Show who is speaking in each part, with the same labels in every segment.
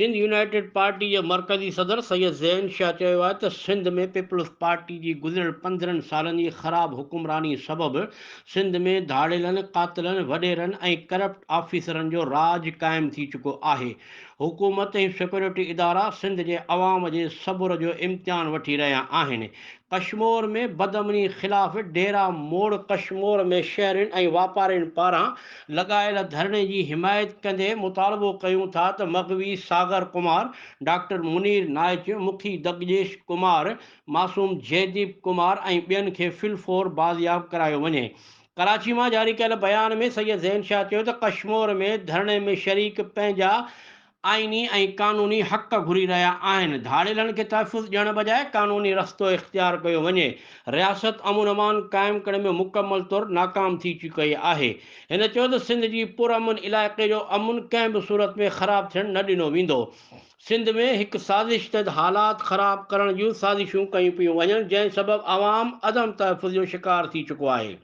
Speaker 1: Sindh united party جي مرڪزي صدر سيد زين شاهه چيو آهي ته سنڌ ۾ پيپلز پارٽي جي گذريل 15 سالن جي خراب حڪمراني سبب سنڌ ۾ ڌاڙيلن، قاتلن، وڏيرن ۽ ڪرپٽ آفيسرن جو راڄ قائم ٿي چڪو آهي. حڪومت ۽ سيڪيورٽي ادارا سنڌ جي عوام جي صبر جو امتحان وٺي رهيا آهن. ڪشمور ۾ بدامني خلاف ڊيرا موڙ ڪشمور ۾ شهرين ۽ واپارين پاران لڳايل ڌرڻي جي حمايت ڪندي مطالبو ڪيون ٿا ته مغوي ساگر ڪمار، ڊاڪٽر منير نائچ، مکي دگجيش ڪمار، معصوم جئديپ ڪمار ۽ ٻين کي في الفور بازياب ڪرايو وڃي. ڪراچي مان جاري ڪيل بيان ۾ سيد زين شاهه چيو ته ڪشمور ۾ ڌرڻي ۾ شريڪ پنهنجا آئيني ۽ قانوني حق گهري رهيا آهن، ڌاڙيلن کي تحفظ ڏيڻ بجاء قانوني رستو اختيار ڪيو وڃي، رياست امن امان قائم ڪرڻ ۾ مڪمل طور ناڪام ٿي چڪي آهي. هن چيو ته سنڌ جي پرامن علائقي جو امن ڪنهن به صورت ۾ خراب ٿيڻ نه ڏنو ويندو، سنڌ ۾ هڪ سازش تحت حالات خراب ڪرڻ جون سازشون ڪيون پيون وڃن، جنهن سبب عوام عدم تحفظ جو شڪار ٿي چڪو آهي.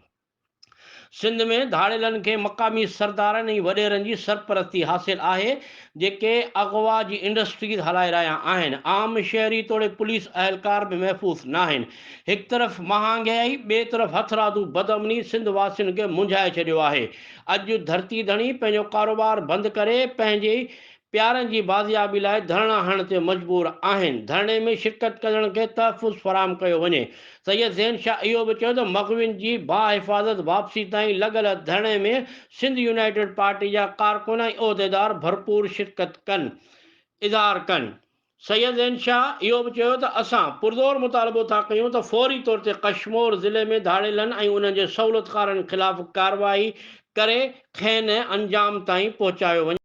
Speaker 1: سنڌ ۾ ڌاڙيلن کي مقامي سردارن ۽ وڏيرن جي سرپرستي حاصل آهي، جيڪي اغوا جي انڊسٽريز هلائي رهيا آهن. عام شهري توڙي پوليس اهلڪار به محفوظ ناهن. هڪ طرف مهانگائي، ٻئي طرف هٿرادو بدامني سنڌ واسين کي منجهائي ڇڏيو آهي. اڄ ڌرتي ڌڻي پنهنجو ڪاروبار بند ڪري پنهنجي پيارن جي بازيابي لاء ڌرڻا هڻڻ تي مجبور آهن، ڌرڻي ۾ شرڪت ڪندڙن کي تحفظ فراهم ڪيو وڃي. سيد زين شاهه اهو به چيو ته مغوين جي باحفاظت واپسي تائين لڳل ڌرڻي ۾ سنڌ يونائيٽيڊ پارٽي جا ڪارڪن ۽ عهديدار ڀرپور شرڪت ڪن اظهار ڪن. سيد زين شاهه اهو به چيو ته اسان پرزور مطالبو ٿا ڪيون ته فوري طور تي ڪشمور ضلعي ۾ ڌاڙيلن ۽ انهن جي سهولتڪارن خلاف ڪارروائي ڪري کين انجام تائين پهچايو وڃي.